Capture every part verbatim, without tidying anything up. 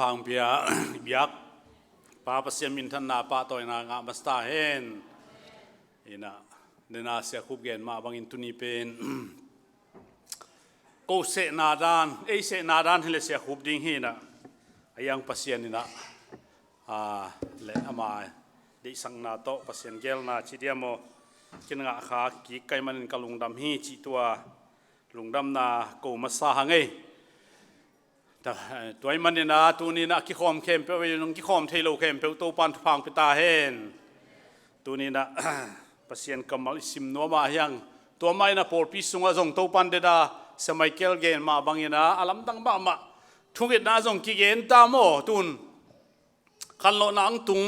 Hangpia biak Pa Pasian minthanna pahtawina ngah masa ta hen. Ina, nena Sia Khup gen mah bangin tuni pen ko sehna dan, ei sehna dan hi le Sia Khup ding hi ina. A iang Pasian ina, a, le ama deihsakna tawh Pasian gelna ci diam aw. Kin ngah kha kik kai manin ka lungdam hi cih tua lungdamna ko masa hang ei. Ta, eh, tua ahih manin a tuni in a kikhawm khempeuh, ei nong kikhawm thei lo khempeuh Topan thupha hong pia ta hen. Tuni in a Pasian kammal i sim nuam a hiang, tua mah in a pawlpi sungah zong Topan deda Sia Michael gen mah bangin a, a lamdang mahmah thungetna zong kigen ta maw tun. Khanlawhna hong tung,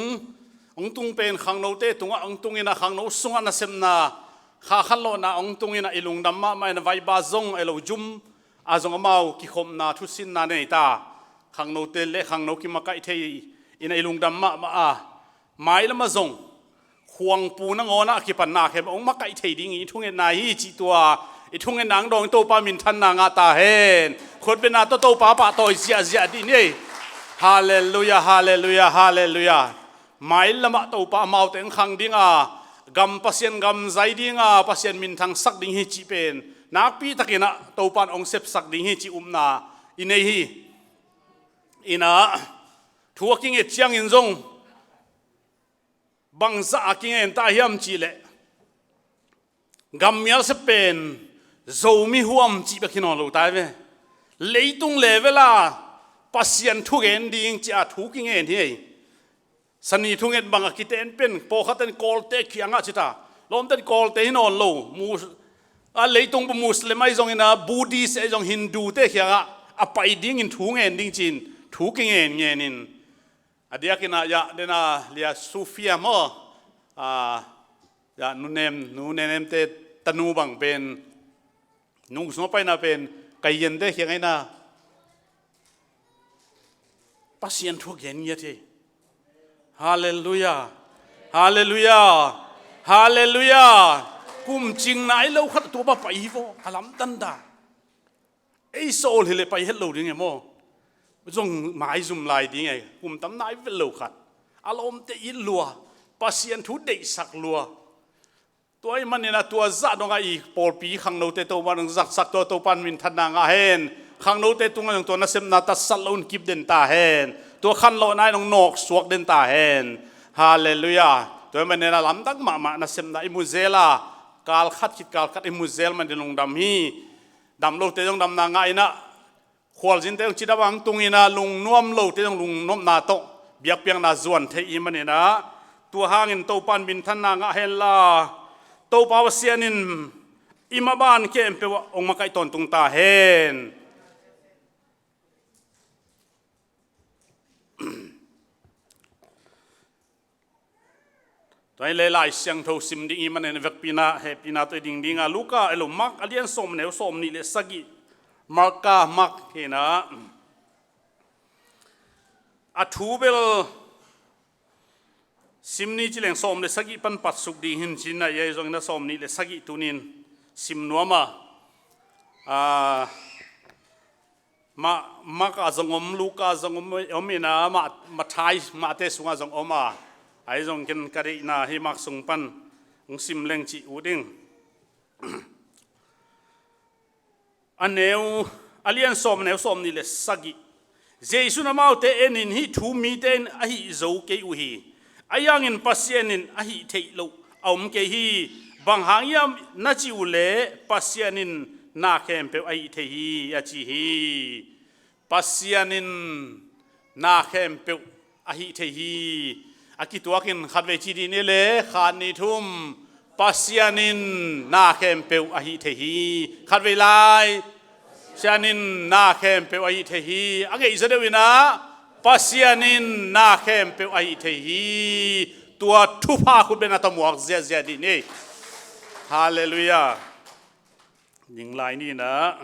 hong tung pen khangnote tungah hong tung in a, khangno sungah nasepna kha khanlawhna hong tung in a, i lungdam mahmah in a, vaiba zong a lo zum a zong amau kikhopna thusinna nei ta. Khangnote le khangno kimakaih thei in a, i lungdam mahmah a, mailam ah zong khuangpu nangawn ah a kipanna khempeuh hong makaih thei ding i thungetna hi cih tua i thungetna hong dawng Topa minthanna ngah ta hen. Khutbetna tawh Topa pahtawi ziahziah dih ni. Halleluiah, halleluiah, halleluiah. Mailam ah Topa amaute hong khang ding a, gam Pasian gam zai ding a, Pasian minthangsak ding hi cih pen nakpi takin a Topa in hong sepsak ding hi cih upna i nei hi. Ina, thu a kinget ciangin zong bangzah a kingen ta hiam cih leh, gammial sia pen Zomi huam cih bek hi nawn lo ta hi ve. Leitung level a Pasian thugen ding cih a thu kingen hi ei. Sani thunget bang a kiten pen pawlkhatte in Kawlte kiangah ci ta. Lawmte in Kawlte hi nawn lo. Mus-, a leitung bu Muslim ahi zongin a, Buddhist ahi zong, Hindu te kiangah a pai dingin thu ngen ding ci-in thu kingen ngenin. A diakin a, ya, den a lia Sufia maw. A, ya, nu Nem, nu Nem te tanu bang pen, nung sung a paina pen, kai gen te kiang aina. Pasian thu gen ngiat hi. Halleluiah. Halleluiah. Halleluiah. Kum cing nai lo khat tua ba pai hi vaw. A lamdang ta. Ei sawl hi le pai het lo ding e maw. Zong maizum lai ding e. Kum tam nai vet lo khat. A lawmte it lua. Pasian thu deihsak lua. Tua ahih manin a tua zah dongah i pawlpi khangnote Topa in hong zaksak tua Topa in minthanna ngah hen. Khangnote tungah zong tua nasepna tatsat lo in kip den ta hen. Tua khanlawhna in hong nawksuak den ta hen. Halleluiah. Tua ahih manin a lamdang mahmah nasepna i mu zel a, kal khat khit kal khat i mu zel manin lungdam hi. Dam lote zong damna ngah in a, khualzinte zong cidam a hong tung in a, lungnuam lote zong lungnopna tawh biakpiakna zuan thei i hih manin a, tua hangin Topa in minthanna ngah hen la, Topa Pasian in i maban khempeuh ah hong makaih tawntung ta hen. Tua hi le Lai Siangtho sim ding i hih manin vekpi in a, hehpihna tawh i ding ding a, Luka, elo, Mark a lian sawm, neu sawmnih le sagih. Marka, Mark hi in a, a thu bel sim ni ci leng sawm le sagih pan patsuk ding hi in ci in a, ei zongin a sawmnih le sagih tuni in sim nuam a. A, Ma-, Mark ah zong om, Luka ah zong om, om in a, Ma-, Matthai, Matthai sungah zong om a. Ahi zong ken ka deihna hi Mark sung pan hong sim leng cih uh ding. A neu, a lian sawm, a neu sawmnih le sagih. Jesuh in amaute en in, hih thu mite in a hih zo kei uh hi. Ahi hangin Pasian in a hih theih loh a om kei hi. Bang hang hiam na cih uh leh Pasian in na khempeuh a hih thei hi, a ci hi. Pasian in na khempeuh a hih thei hi. A kituakin khatvei ci dih ni le, khat, nih, thum. Pasian in na khempeuh a hih thei hi. Khatvei lai. Pasian in na khempeuh a hih thei hi. A ngeih zaw deuh in a, Pasian in na khempeuh a hih thei hi. Tua thupha khutbetna tawh muak ziahziah dih ni. Halleluiah. Ding lai ni in a,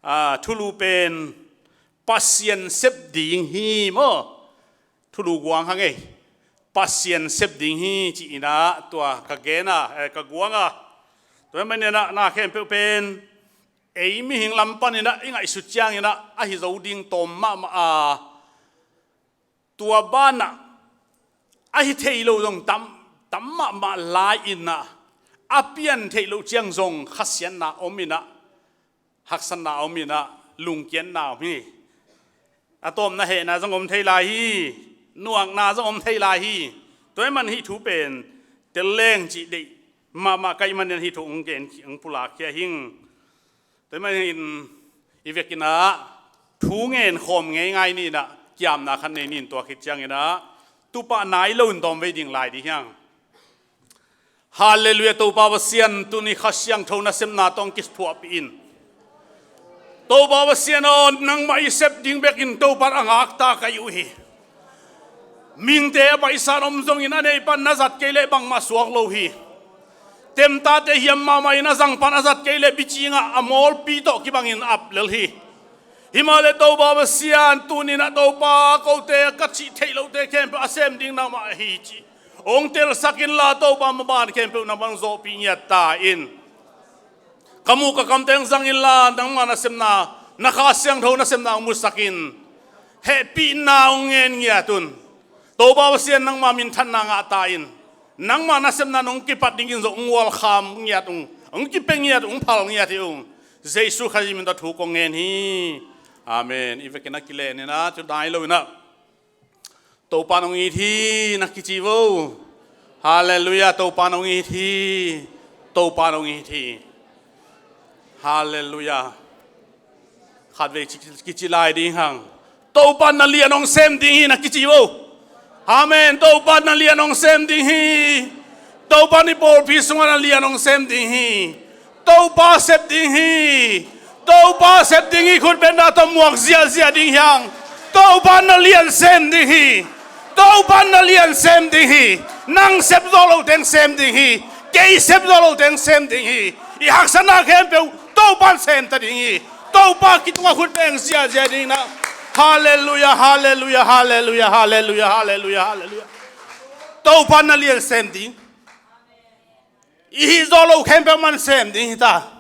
a, thulu pen Pasian sep ding hi maw. Thulu guang hang ei. Pasian sep ding hi ci in a, tua ka gen a, eh, ka guang a. Tua ahih manin a, na khempeuh pen ei mihing lam panin a i ngaihsut ciangin a, a hi zo ding tawm mahmah a, tua banah a hi thei lo zong tam, tam mahmah lai-in ah, a pian theih loh ciang zong khasiatna om in ah, haksatna om in ah, lungkiatna om hi. A tawpna hehna zong om thei lai hi, nuakna zong om thei lai hi. Tua ahih man hih thu pen tel leng cih deih mahmah ka hih manin hih thu hong gen, hong pulak khia hing. Tua ahih manin i vekin ah thu ngen khawm ngeingai ni in ah, kiamna khat nei ni in, tua khit ciangin ah tu pah nai lo in dawm vei ding lai ding hi hang. Halleluiah, Topa Pasian, tuni Kha Siangtho nasepna tawh hong kiphuahpih in. Topa Pasian aw, nangmah i sep ding bekin Topa a ngakta ka hi uh hi. Mihingte a baihsa-in om zongin a neih pan na zat kei leh bangmah suak lo hi. Temtate hiam mahmah in a zang pan a zat kei leh bicing ah a mawlpi tawh kibangin ap lel hi. Himahleh Topa Pasian, tuni in ah Topa, kote ka cih theih lote khempeuh a sem ding nangmah ahi cih hong telsak inla, Topa, maban khempeuh nangmah hong zawhpih ngiat ta in. Ka muh ka kamte hong zang inla, nangmah nasepna, na Kha Siangtho nasepna hong musak in. Hehpihna hong ngen ngiat un. Topa Pasian, nangmah minthanna ngah ta in. Nangmah nasepna nong kipat dingin zong hong welcome ngiat ung, hong kipia ngiat ung, hong phal ngiat hi ung. Jesu Khazih min tawh thu kong ngen hi. Amen. I vekin a kilen in ah, thu nai lo in ah, Topa nong it hi, na kici vo. Halleluiah, Topa nong it hi. Topa nong it hi. Halleluiah. Khatvei ci, kici lai ding hang. Topa na lian hong sem ding hi, na kici vo. Amen. Topa na lian hong sem ding hi. Topa i pawlpi sungah na lian hong sem ding hi. Topa sep ding hi. Topa sep ding hi, khutbetna tawh muak ziahziah ding hi hang. Topa na lian sem ding hi. Topa na lian sem ding hi. Nang sep zawh lote hong sem ding hi. Kei sep zawh lote hong sem ding hi. I haksatna khempeuh Topa in sem ta ding hi. Topa kitungah khut beng ziahziah ding in ah. Halleluiah, halleluiah, halleluiah, halleluiah, halleluiah, halleluiah. Topa na lian sem ding. I hih zawh loh khempeuh mah sem ding hi ta.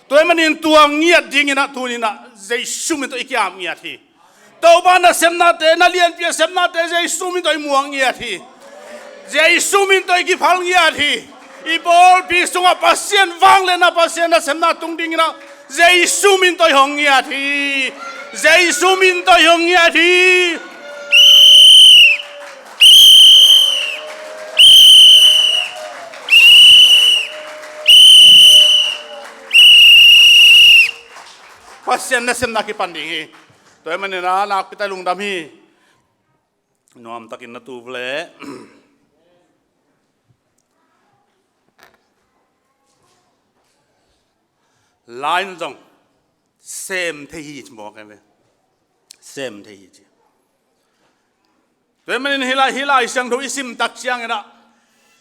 Tua ahih manin tua ngiat dingin ah tuni in ah Jesu min tawh i kiam ngiat hi. Topa nasepnate, na lianpi a sepnate Jesu min tawh i muang ngiat hi. Jesu min tawh i kiphal ngiat hi. I pawlpi sungah Pasian vangliatna, Pasian nasepna tung dingin ah Jesu min tawh i hong ngiat hi. Jesu min tawh i hong ngiat hi. Pasian nasepna kipan ding hi. Tua ahih manin ah nakpi tak lungdam hi. Nuamtakin na tu vele. Lai in zong sem thei hi ci mawk em ve. Sem thei hi ci. Tua ahih manin hih lai, hih Lai Siangtho i sim tak ciangin ah,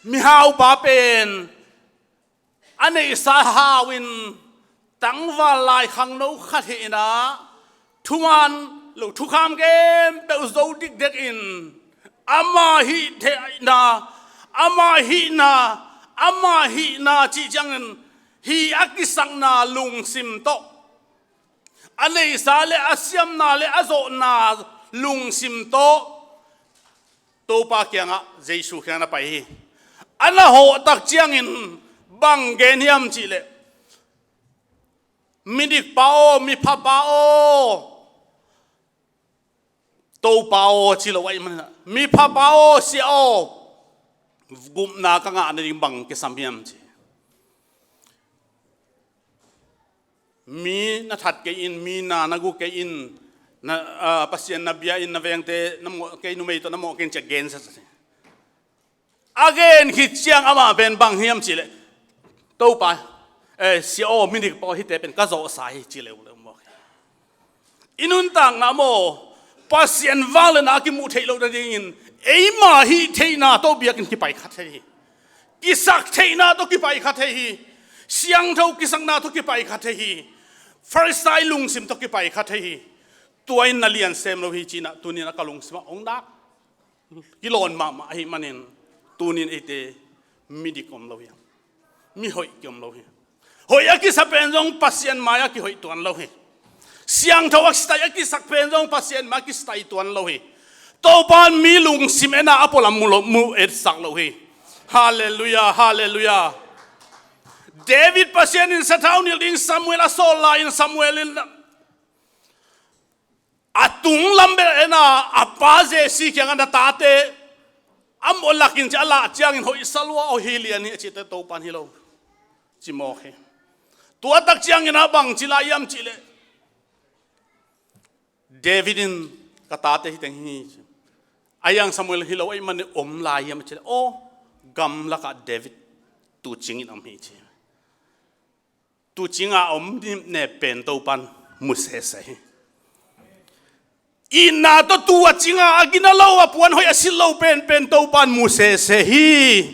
mihaupa pen a neihsa hau in tangval lai khangno khat hi in ah, thuman lo, thukham khempeuh zo dikdek in, ama hih theihna, ama hihna, ama hihna cih ciangin, hih a kisakna lungsim tawh, a neihsa le a siamna le a zawhna lungsim tawh Topa kiangah, Jesu kiangah na pai hi. A na hawh tak ciangin bang gen hiam cihleh, midikpa aw, miphapa aw, Topa aw ci lo ahih manin ah, miphapa aw, Sia aw, gupna ka ngah nading bang kisam hiam ci. Mi na that kei in, mi na na gu kei in, na, ah, Pasian na bia in, na vengte na mawh kei, numei tawh na mawh kei in ci-a gen sasa hi. A gen khit ciang amah pen bang hiam cihleh, Topa, eh, Sia aw, midikpa aw, hihte pen ka zawhsa hi ci leuleu mawk hi. I nuntakna maw, Pasian vangliatna a kimuh theih loh nadingin eima hih theihna tawh biakinn kipai kha thei hi. Kisak theihna tawh kipai kha thei hi. Siangtho kisakna tawh kipai kha thei hi. Pharisai lungsim tawh kipai kha thei hi. Tua in na lian sem lo hi ci-in ah tuni-in ah ka lungsim ah hong dak kilawn mahmah ahih manin, tuni-in eite midik om lo hi. Mihoih ki-om lo hi. Hoih a kisa pen zong Pasian mai-ah kihoih tuan lo hi. Siangtho a kisai a kisak pen zong Pasian mai-ah kisai tuan lo hi. Topa in mi lungsim en a, a pualam mu lo, mu etsak lo hi. Halleluiah, halleluiah. David Pasian in sathau nilh ding Samuel a sawl lai-in Samuel in a tunglam bel en a, a pa Jesse kiangah na tate a mawh lakin ci a lah ciangin hoih sa lua aw, hi lian hi a cihte Topa in hi lo ci mawk hi. Tua tak ciangin a bang ci lai hiam cih leh David in ka tate hi teng hi ci. A hiang Samuel hi lo ahih manin om lai hiam a cih leh aw, gamlakah David tuucing in om hi ci. Tuucing a om nep pen Topa in mu sese hi. Itna tawh tuucing a, a gina lo a puan hoih a silh lo penpen Topa in mu sese hi.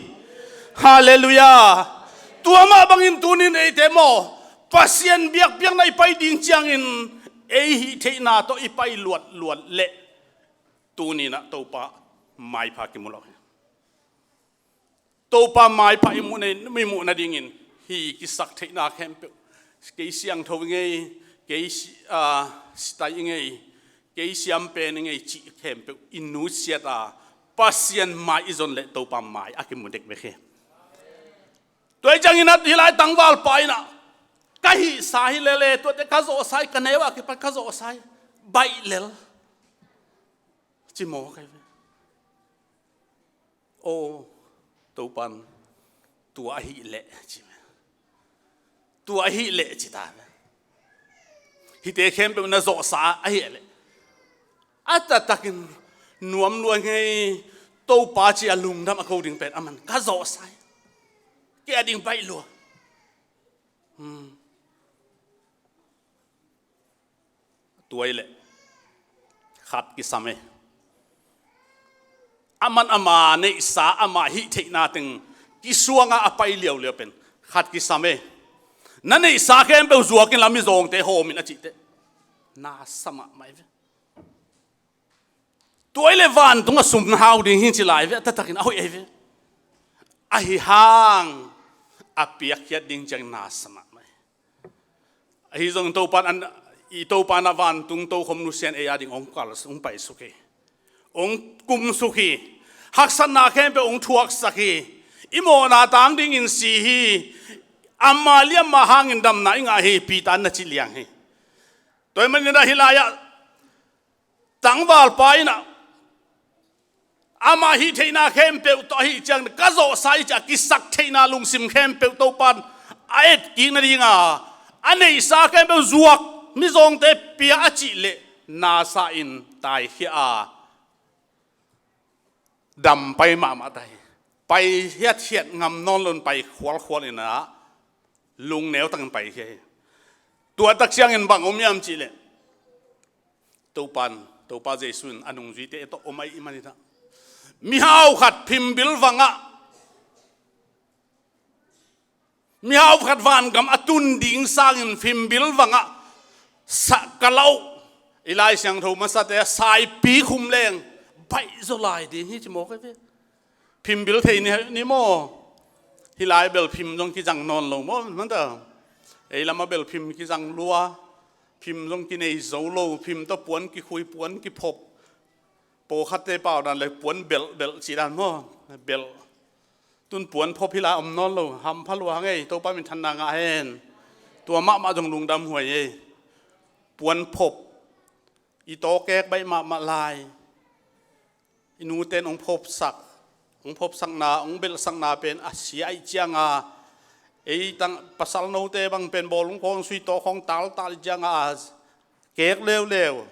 Halleluiah. Tua mah bangin tunin eite maw, Pasian biakpiakna i pai ding ciangin ei hih theihna tawh i pai luatluat leh tuninah Topa maipha kimu lo hi. Topa maipha i muh nei, i muh nadingin hih kisak theihna khempeuh, kei siangtho i ngei, kei si-, ah, sitai i ngei, kei siampen i ngei cih khempeuh i nusiat a, Pasian mai i zon leh Topa mai a kimu dekdek hi. Tua hi ciangin a hih lai tangvalpa in a, ka hihsa hi lele, tuate ka zawhsa hi, ka neu a kipat ka zawhsa hi, baih lel ci mawk hi ve. Aw, Topa in tua ahih leh ci ve. Tua ahih leh ci ta ve. Hihte khempeuh na zawhsa ahih leh, a taktakin nuam lua ngei, Topa ci a lungdam a ko ding pen aman ka zawhsa hi. Kei a ding baih lua. Hmm. Tua hi leh khat kisam e. Aman ama neihsa, ama hih theihna teng kisuanga a pai liauliau pen khat kisam e. Na neihsa khempeuh zuakin la mizawngte hawmin a cihte na sa mahmah hi ve. Tua hi leh vantung a sum na hau ding hi ci lai ve, a taktakin a hoih ahi ve. Ahi hang a piakkhiat ding ciang na sa mahmah hi. Ahi zong Topa in, i Topa in a vantung tokhom nusia in ei a ding hong kal, hong paisuk hi. Hong kumsuk hi. Haksatna khempeuh hong thuaksak hi. I mawhna tang dingin si hi. Ama liamma hangin damna i ngah hi, Peter in na ci liang hi. Tua hi manin a hih lai-ah tangvalpa in a, ama hih theihna khempeuh tawh ahih ciang ka zawhsa hi ci a kisak theihna lungsim khempeuh Topa in a etkik nadinga, a neihsa khempeuh zuak mizawngte pia a cih leh nasa in taikhia a dam pai mahmah ta hi. Pai hiathiat ngam nawn loin pai khualkhual in a, lungneu takin pai khia hi. Tua tak ciangin bang om hiam cih leh Topa in, Topa Jesu in a nungzuite tawh om ahih manin a, mihau khat phimbil vangah, mihau khat vangam a tun ding sangin phimbil vangah sa ka lauh. I Lai Siangtho masate a saipi khum leng baih zaw lai ding hi ci mawk hi ve. Phimbil thei ni, ni maw? Hih lai bel phim zong kizang nawn lo maw, man ta? Ei lamah bel phim kizang lua, phim zong kinei zo lo, phim tawh puan kikhui, puan kiphop. Pawlkhatte pau dan le puan belh, belh cih dan maw? Belh. Tun puan phop hih lai om nawn lo, hampha lua hang ei, Topa minthanna ngah hen. Tua mahmah zong lungdam huai ei. Puan phop, i tawkek baih mahmah lai. I nute in hong phopsak, hong phopsakna, hong belhsakna pen a sia ahih cianga, ei tang pasal note bang pen bawlung khawng sui tawk khawng taltal cianga a kek leuleu.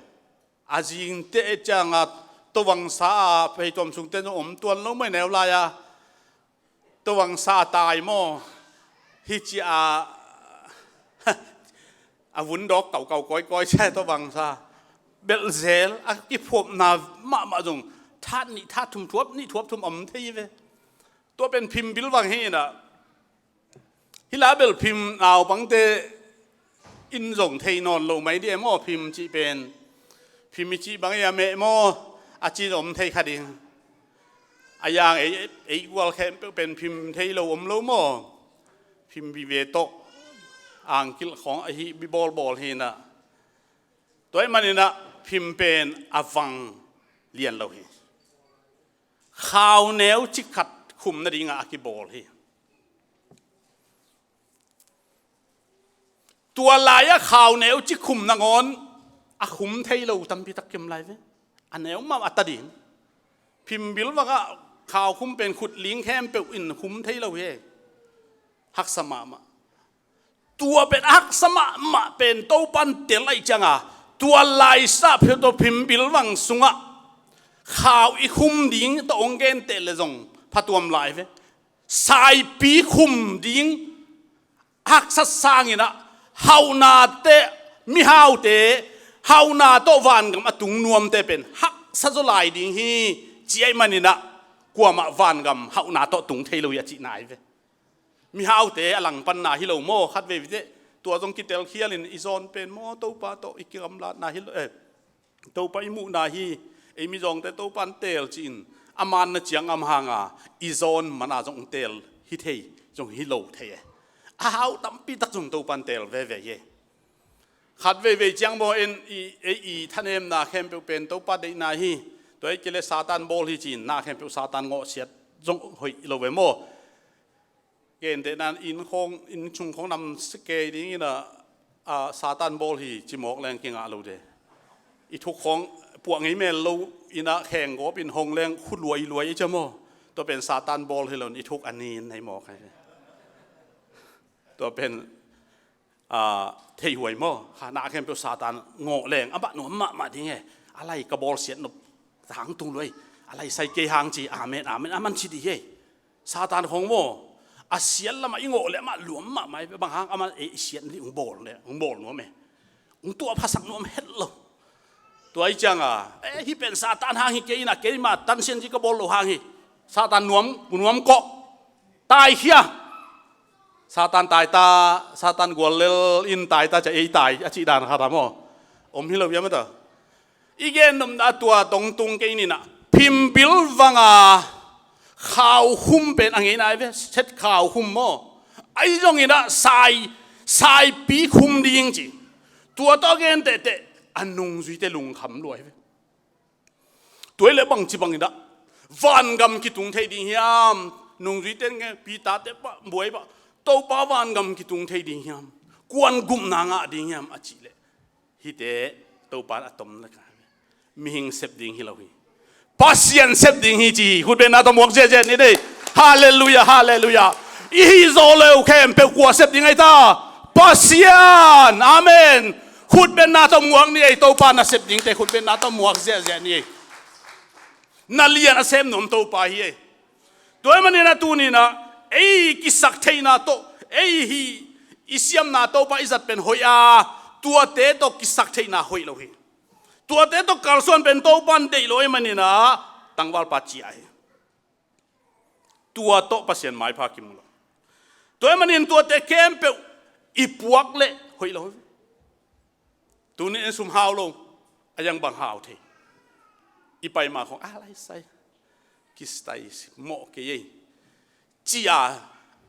A zingte ahih cianga tawvangsa a pheituam sungte zong om tuan lo mai neu lai-a. Tawvangsa a tai maw? Hih ci a, a vundawk kaukau kawikawi cia tawvangsa. Belhzel a kiphopna mahmah zong that nih that thum thuap nih thuap thum om thei ve. Tua pen phimbil vang hi inah. Hih lai bel phim naupangte in zong thei nawn lo mai dih e maw, phim cih pen. Phim i cih bang ei a meh maw, a cin om thei kha ding. A yang ei, ei gual khempeuh pen phim thei lo om lo maw. Phim vive tawh angkilh khawng ahi bibawlbawl hi inah. Tua ahih maninah phim pen a vang lian lo hi. Khauneu cikhat khum nadingah a kibawl hi. Tua lai-ah khauneu ci khum nangawn a khum thei lo tampi tak kiam lai ve. A neu mah a ta ding. Phimbil vangah khau khum pen khut ling khempeuh in khum thei lo hi. Haksa mahmah. Tua pen a haksa mahmah pen Topan tel aih cianga tua laisah phio tawh phimbil vang sungah khau i khum ding tawh hong genteh le zong phatuam lai ve. Saipi khum ding haksa sanginah hauhnate, mihaute hauhna tawh vangam a tung nuamte pen haksa zaw lai ding hi. Ci ahih maninah kuamah vangam hauhna tawh tung thei lo hi a cihna hi ve. Mihaute a langpanna hi lo maw? Khat vei vite tua zong kitelkhialin i zawn pen maw Topa tawh i kigamlatna hi lo, eh, Topa i muhna hi. Ei mizawngte Topan teel ci-in a manna ciangam hanga i zawn mana zong teel hi thei zong hi lo thei e. A hau tampi tak zong Topan teel veve hi e. Khat veivei ciang maw en i, ei i thanemna khempeuh pen Topa deihna hi. Tua ei kile Satan bawl hi ci-in na khempeuh Satan ngawhsiat zong hoih lo ve maw? Gentehna in khawng, inn chung khawng nam kei dingin a, a, Satan bawl hi ci mawk leng kingah lo de. I thuk khawng puah ngei mel lo inah khenggawp in hong leng khu luailuai i cia maw? Tua pen Satan bawl hi lo in i thuk a nin hei mawk hai. Tua pen a, theihuai maw? Kha na khempeuh Satan ngawh leng amah nuam mahmah ding e. A lai ka bawlsiat nop hang tung luai. A lai sai kei hang ci amen amen a man ci dih e. Satan khawng maw? A siat lamah i ngawh le amah luam mahmah e. Bang hang amah e i siat ni hong bawl le hong bawl nuam e. Hong tuah phasak nuam het lo. Tua i cianga e hih pen Satan hang hi kei inah keimah tansian ci ka bawl lo hang hi. Satan nuam nuam kawh. Taikhia. Satan taita, Satan guallel in taita cia ei tai a cih dan khat a maw? Om hi lo hiam a ta? I gen nopna tua tongtung kei ninah phimbil vanga khau khum pen a ngeina ai ve, set khau khum maw? Ahi zonginah sai, saipi khum ding ci. Tua tawh a gen tehteh a nungzuite lungkham luai ve. Tua hi leh bangci banginah vangam kitung thei ding hiam? Nungzuite nge Peter te pah buai pah Topa vangam kitung thei ding hiam? Kuan gupna ngah ding hiam a cih leh hihte Topa in a tom laka mihing sep ding hi lo hi. Pasian sep ding hi ci hi. Khutbetna tawh muak ziahziah ni dei. Halleluiah, halleluiah. I hih zawh lo khempeuh kua sep ding ahi ta? Pasian. Amen. Khutbetna tawh muak ni ei. Topa na sep dingte khutbetna tawh muak ziahziah ni ei. Na lian a sem nuam Topa hi ei. Tua ahih maninah tuninah ei kisak theihna tawh ei hih i siamna Topa i zat pen hoih a, tuate tawh kisak theihna hoih lo hi. Tuate tawh kalsuan pen Topa in deih lo ahih maninah tangvalpa ciah hi. Tua tawh Pasian maipha kimu lo. Tua ahih manin tuate khempeuh i puak leh hoih lo. Tuni en sum hau lo, a yang bang hau thei. I pai ma khong a lai sai. Kistai mawh kei ei. Cia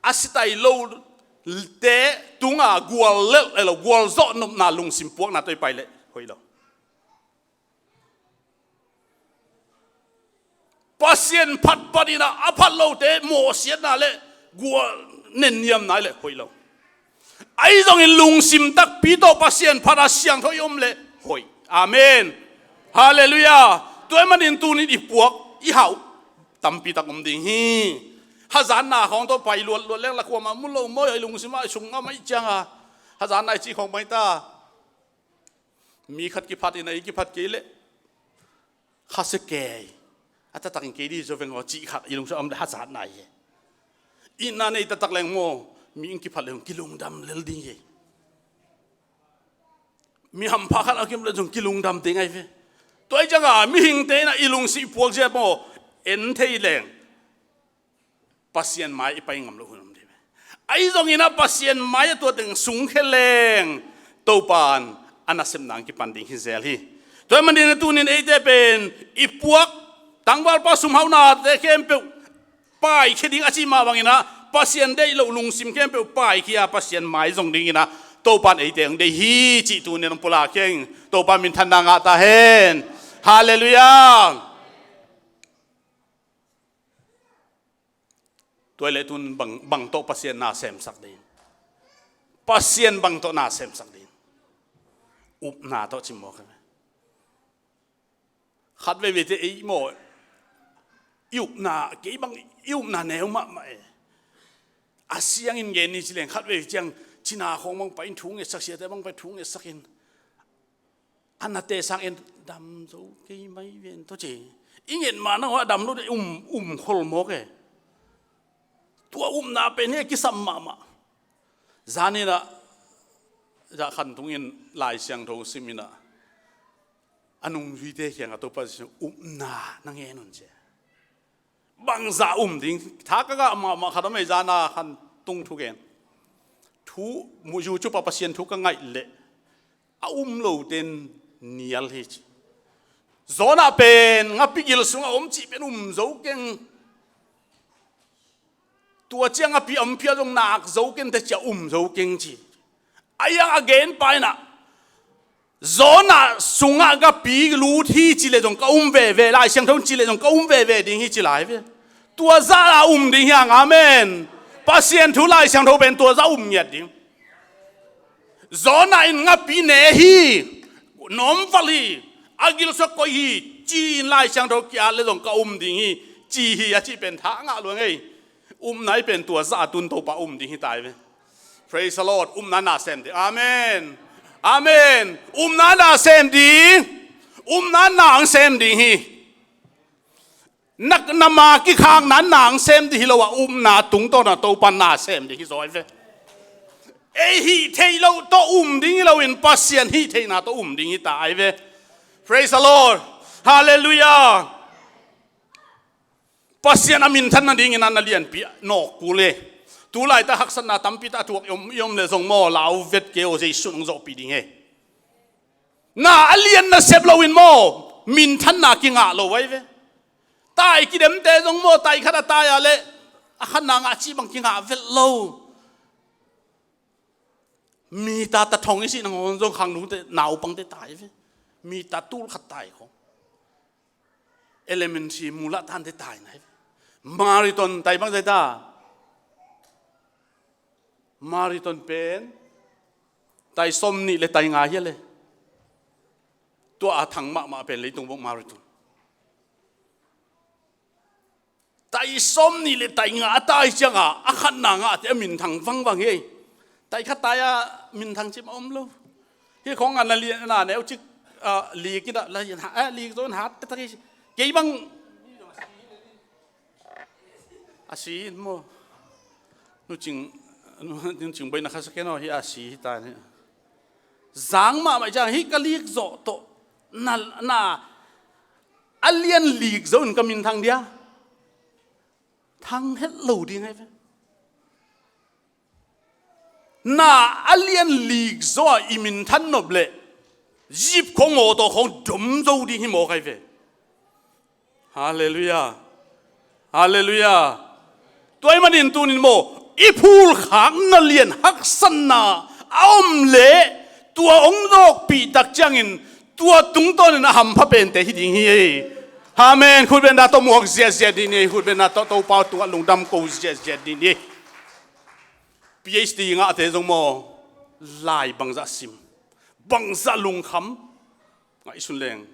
a sitai lo te tunga gual lelh lo gual zawh nopna lungsim puakna tawh i pai leh hoih lo. Pasian phatphat inah a phat lote mawhsiatna le gual nenniamna le hoih lo. Ahi zongin lungsim takpi tawh Pasian phat a siangtho i om le hoih. Amen. Halleluiah. Tua ahih manin tunin i puak i hauh tampi tak om ding hi. Hazatna khawng tawh pai luatluat leng la khuamah mu lo maw i lungsim ah i sung ngam ahi cianga hazatna i cih khawng mai ta. Mi khat kiphat in a i kiphat kei leh khasia kei a taktakin kei dih zo veng aw cih khat i lungsim om le hazatna hi. Itna nei taktak leng maw mi in kiphat le hong kilungdam lel ding hi. Mi hampha khat a kim le zong kilungdam ding ahi ve. Tua ahi cianga mihingte inah i lungsim i puak zia maw en thei leng Pasian mai i pai ngam lo hun om dih ve. Ahi zonginah Pasian mai a tua teng sungkhia leng Topan a nasepna ang kipan ding hi zel hi. Tua ahih manin tunin eite pen i puak tangvalpa sumhauhnate khempeuh paikhia ding a cih mah banginah Pasian deih loh lungsim khempeuh paikhia Pasian mai zong dinginah Topan eite ang deih hi cih tunin ang pulak kheng Topa minthanna ngah ta hen. Halleluiah. Tua hi leh tun bang, bang tawh Pasian na semsak ding? Pasian bang tawh na semsak ding? Upna tawh ci mawk hi ve. Khat veivei te ei maw, i upna, kei bang i upna neu mahmah e. A siangin gen ni ci leng khat veivei ciang cina khawng bang pai in thu ngetsak, siate bang pai thu ngetsak in, a nate sang en dam zo kei mai ven tawh ci. I nget mah nang a dam lo de um, um khol mawk e. Tua upna pen hi a kisam mahmah. Zanin ah, zah khan tungin Lai Siangtho sim in ah, a nungzuite kiangah Topa Jesu upna na ngen un ci. Bangzah um ding, tha ka ngah mahmah khat om ei, zana khan tung thugen. Thu, mu YouTube ah Pasian thu ka ngaih leh a um lote in nial hi ci. Jonah pen ngapi gil sungah om cih pen um zo keng. Tua ciang ngapi a om phial zong nak zo keng te ci a um zo keng ci. A iang a gen pa in ah, Jonah sungah ngapi lut hi ci leh zong ka um veve, Lai Siangtho in ci leh zong ka um veve ding hi ci lai ve. Tua zah a um ding hi hang, amen. Pasian thu Lai Siangtho pen tua zah um ngiat ding. Jonah in ngapi ne hi, nawmval hi, a gilsuak koih hi ci-in Lai Siangtho ki-at leh zong ka um ding hi ci hi a cih pen tha ngah lua ngei. Upna i pen tua zah a tun Topa um ding hi tai ve. Praise the Lord. Upna na sem ding. Amen. Amen. Upna na sem ding. Upna na ang sem ding hi. Na, na ma kikhakna na ang sem ding hi lo a, upna tungtawn a Topa na sem ding hi zaw ve. Ei hih theih loh tawh um ding hi loin Pasian hih theihna tawh um ding hi tai ve. Praise the Lord. Hallelujah. Pasian a minthan nadingin a na lianpi nawk kul e. Tulaitak haksatna tampi tak a thuak i om, i om leh zong maw, lau vet kei aw, Jesu in hong zawhpih ding hi. Na a lian nasep loin maw, minthanna kingah lo ahi ve. Tai kidemte zong maw, tai khat a tai a leh a khatna ngah cih bang kingah vet lo. Mita ta thong i sih nangawn zong khangnote naupangte tai ve. Mita tul khat tai khong. Elementary mulah tante tai nai ve. Marathon tai bang zai ta. Marathon pen tai sawm nih le tai nga hi a le. Tua a thang mahmah pen leitung bawk marathon. Tai sawm nih le tai nga a tai ciangah a khatna ngahte a minthang vangvang hi. Tai khat tai a minthang cim a om lo. Hi khong a na li, na neu cik, ah, lik in a, la in ha, eh, lik zaw in hat tak hi. Kei bang a si in maw. Nu Cing, Nu Cing Bawi na khasak kei naw hi a si hi ta ni. Zang mahmah ciang hi ka lik zawh tawh na, na a lian lik zo in ka minthang dia. Thang het lo ding ahi ve. Na a lian lik zo a i minthan nop leh zip khong aw tawh khong dom zo ding hi mawk ahi ve. Halleluiah. Halleluiah. Tua ahih manin tunin maw, i phulkhakna lian haksatna a om leh tua hong zawkpih tak ciangin tua tungtawnin a hampha pente hi ding hi. Amen. Khutbetna tawh muak ziahziah ding hi. Khutbetna tawh Topa tungah lungdam ko ziahziah ding hi. PhD ngahte zong maw, lai bangzah sim, bangzah lungkham ngaihsun leng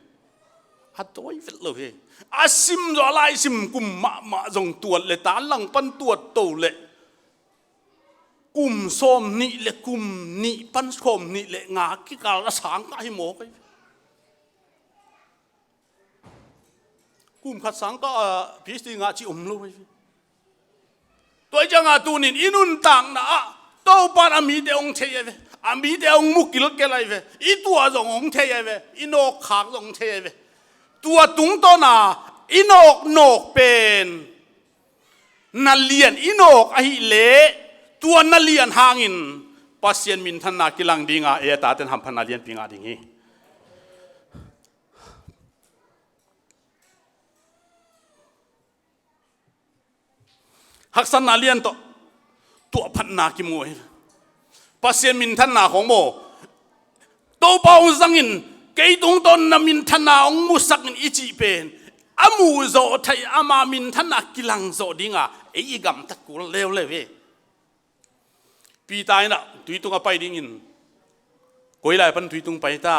a dawi vet lo hi. A sim zaw a lai sim kum mahmah zong tuat le ta langpan tuat to le kum sawm nih le kum nih pan sawm nih le nga kikal a sang kah hi mawk hi. Kum khat sang kah a PhD ngah cih om lo hi. Tua hi ciangah tunin i nuntakna ah Topa in a mite hong thei ahi ve. A mite hong mu kilkel ahi ve. I tuah zong hong thei ahi ve. I nawkkhak zong hong thei ahi ve. Tua tungtawna i nawknawk pen na lian i nawk ahih leh tua na lian hangin Pasian minthanna kilang dinga ei a taten hamphatna lianpi ngah ding hi. Haksatna lian tawh tuahphatna kimu hi. Pasian minthanna khong maw, Topa hong zangin kei tungtawn na minthanna hong musakin i cih pen a muhzawh thei, ama minthanna kilang zawh dinga ei i gamtat kul leuleu hi. Peter in ah tui tung a pai dingin koi lai pan tui tung pai ta,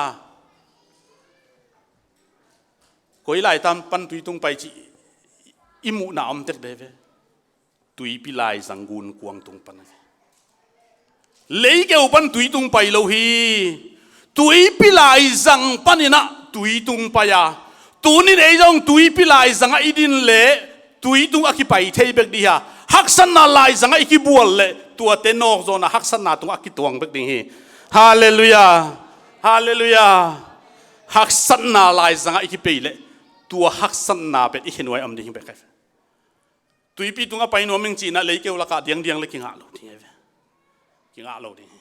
koi lai pan tui tung pai cih i muhna om tek de ve. Tuipi laizang gun kuang tung pan a ve. Leikeu pan tui tung pai lo hi. Tuipi laizang panin ah tui tung pai a, tunin ei zong tuipi laizangah i din leh tui tung a kipai thei bek dih a, haksatna laizangah i kibual leh tuate nawk zawnah haksatna tungah a kituang bek ding hi. Halleluiah. Halleluiah. Haksatna laizangah i kipei leh tua haksatna pen i khenuai om ding hi bek hi. Tuipi tungah pai nuam ing cinah leikeu lakah diangdiang le kingah lo ding hi ve. Kingah lo ding hi.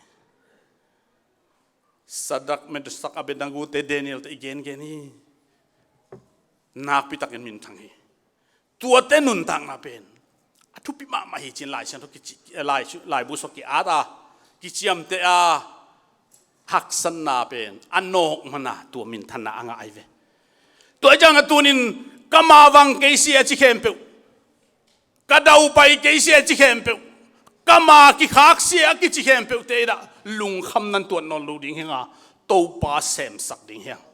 Sadrak, Mesak, Abednego te, Daniel te i gengen hi. Nakpi takin minthang hi. Tuate nuntakna pen a thupi mahmah hi cin Lai Siangtho kici, Lai, Laibu sua ki-at a, kiciamteh a, haksatna pen a nawk mana tua minthanna a ngah ahi ve. Tua ciangah tunin ka mavang kei si a ci khempeuh, ka daupai kei si a ci khempeuh, ka ma kikhak si a kici khempeuhte in ah lungkham nan tuat nawn lo ding hi hang a, Topa semsak ding hi hang.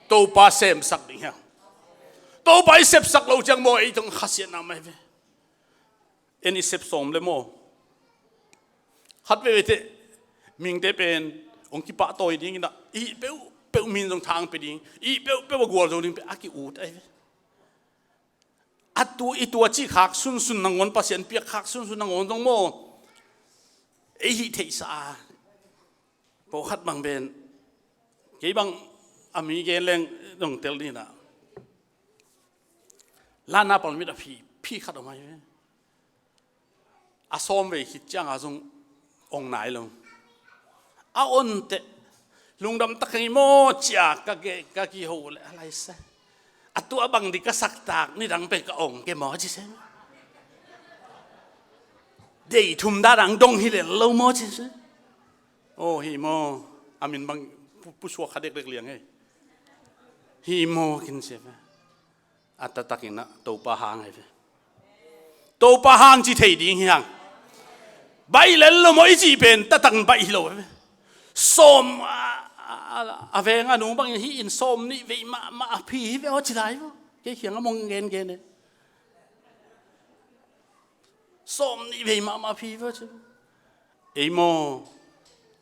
Topa semsak ding hi hang. Topa i sepsak lo ciang maw ei tawh khasiatna mah hi ve. En i sep sawm le maw? Khat veve teh mingte pen hong kipahtawi dingin ah i hih peuhpeuh min zong thang pe ding, i hih peuhpeuh a gual zo ding pen a ki-ut ahi ve. A tu i tua cih khak sunsun nangawn, Pasian piak khak sunsun nangawn zong maw ei hih theihsa a, pawlkhat bang pen kei bang a mi gen leng dong tel ding in ah, lanna palmit a phi, phi khat om ahi ve. A sawm vei khit cianga zong ong nai lo. A onteh lungdam tak hi maw cia ka ge, ka kiho le a lai se. A tua bang di ka saktak nidang pe ka ong ke maw ci se. Dei thum dadang dong hi le lo maw ci se. Oh, hi maw. A min bang pu, pusuak kha dekdek liang he. Hi maw kin se ve. A taktakin ah Topa hang ahi ve. Topa hang ci thei ding hi hang. Baih lel lo maw i cih pen taktakin baih hi lo ahi ve. Sawm a, a, a veng a nung bangin hi in sawm nih vei mahmah a phi hi ve aw ci lai maw. Kei khiang a mong gengen e. Sawm nih vei mahmah a phi hi ve aw ci. Ei maw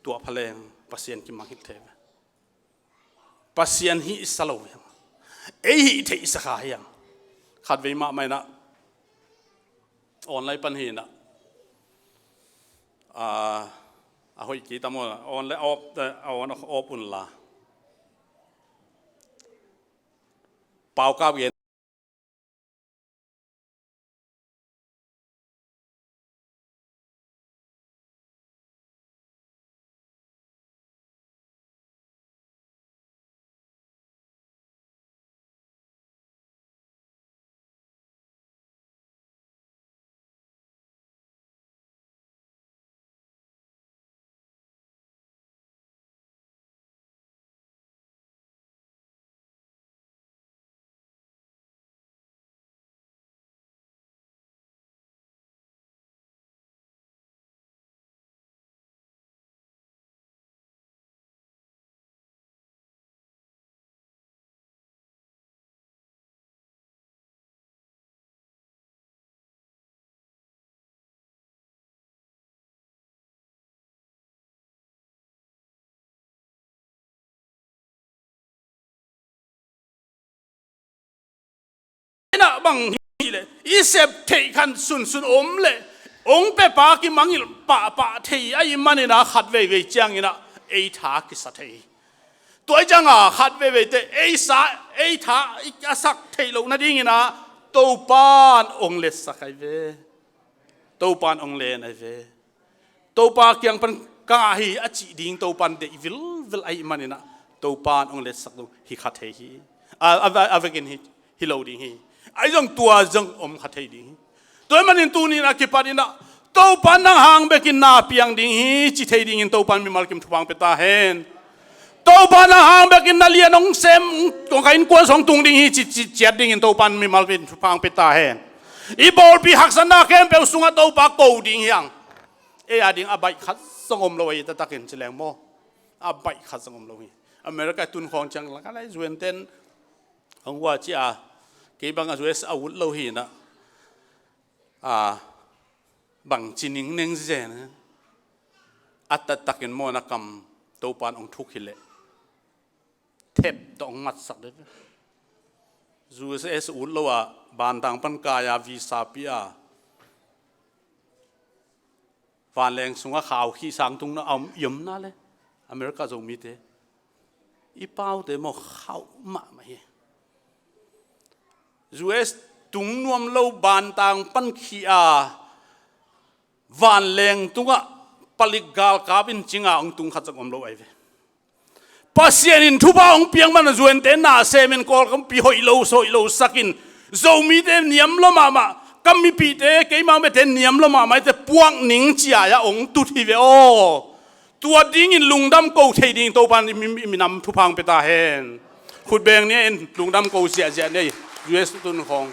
tua phaleng Pasian kimang hilh thei ve. Pasian hihsa lo hiam? Ei hih theihsa kha hiam? Khatvei mahmah inah online pan hi inah, ah, a hoih kei tam aw, online op, eh, on, op unla. Paukap gen. Inah bang hileh i sep theih khan sunsun om leh hong pepa kimangngilh pahpah thei ahih maninah khat veivei cianginah ei tha kisa thei hi. Tua ih cianga khat veivei teh ei sa, ei tha a sak theih loh nadinginah Topan hong letsak ahi ve. Topan hong len ahi ve. Topa kiang pan ka ngah hi a cih ding Topan deih vilvel ahih maninah Topan hong letsak lo hi kha thei hi. A, a, a vekin hi, hi lo ding hi. Ahi zong tua zong om kha thei ding hi. Tua ahih manin tuni-in a kipaninah Topa nang hang bekin na piang ding hi ci thei dingin Topan mimal kim thupha hong pia ta hen. Topa na hang bekin na lian hong sem, kong ka innkuan sung tung ding hi ci, ci, ciat dingin Topa in mimal pin thupha hong pia ta hen. I bawlpi haksatna khempeuh sungah Topa ko ding hi hang. Ei a ding a baih khat zong om lo ahi, taktakin ci leng maw. A baih khat zong om lo hi. America tun khawng ciang lak a lai zuenten hong ua ci a, kei bang a U S a ut lo hi na. A bang ci ningneng zen a, a taktakin maw na kam Topa in hong thuk hi leh thep tawh hong matsak deuh. U S ut lo a, bantang pan kai a, visa pia a, vanleng sungah khau khih sang tung na a om i om na le, America Zomite i paute maw khauh mahmah hi. U S tung nuam lo, bantang pan khih a, vanleng tungah palik galkap in cing a hong tung khat zong om lo ahi ve. Pasian in thupha hong piak man a zuante na semin Kawlgam pi hoih lo, hoih lo sakin, Zomite niam lo mahmah, ka mipihte, keima mete niam lo mahmah, ite puak ning cia a hong tut hi ve aw. Tua dingin lungdam ko thei ding Topa in mi, mi, minam thupha hong pia ta hen. Khutbeng ni in lungdam ko ziahziah ni, U S tun khawng.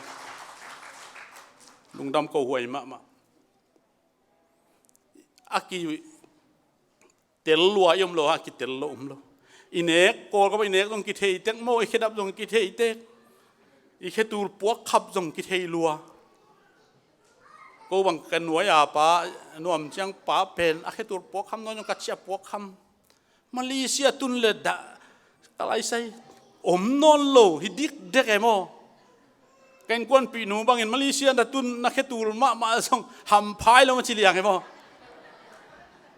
Lungdam ko huai mahmah. A kitel lua i om lo, a kitel lo om lo. I nek, Kawlgam i nek zong kithei tek maw, i khedap zong kithei tek. I khetul puak khap zong kithei lua. Ko bang ka nuai a pa, nuam ciang pa pen, a khetul puak kham nawn zong ka cia puak kham. Malaysia tun le dah, ka lai sai, om nawn lo, hi dikdek e maw. Ka innkuanpih nu bangin Malaysia na tun na khetul mahmah zong hampha lo ma ci liang e maw.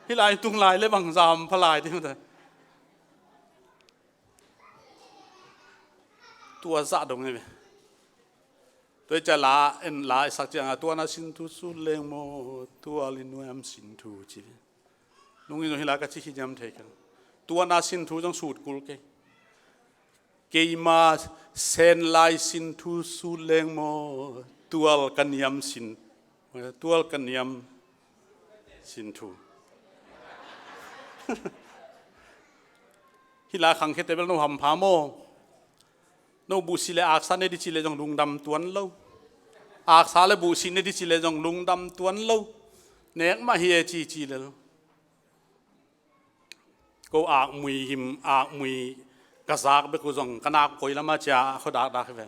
Hih lai tung lai le bang za hampha lai ding maw ta. Tua zah dong e ve. Tua i cia la, en la i sak ciang a, tua na sin thu sut leng maw, tual i nuam sin thu ci ve. Nung in zong hi la ka ci hi niam thei keng. Tua na sin thu zong sut kul kei. Keima sen lai sin thu sut leng maw, tual ka niam sin, tual ka niam sin thu. Hi la khangkhiate bel no hampha maw. No buhsi le aksa ne di ci le zong lungdam tuan lo. Aksa le buhsi ne di ci le zong lungdam tuan lo. Nek mah hi e ci ci lel. Ko akmui him, akmui ka zak bek uh zong ka nak koi lam a cia a khuadakdak hi ve.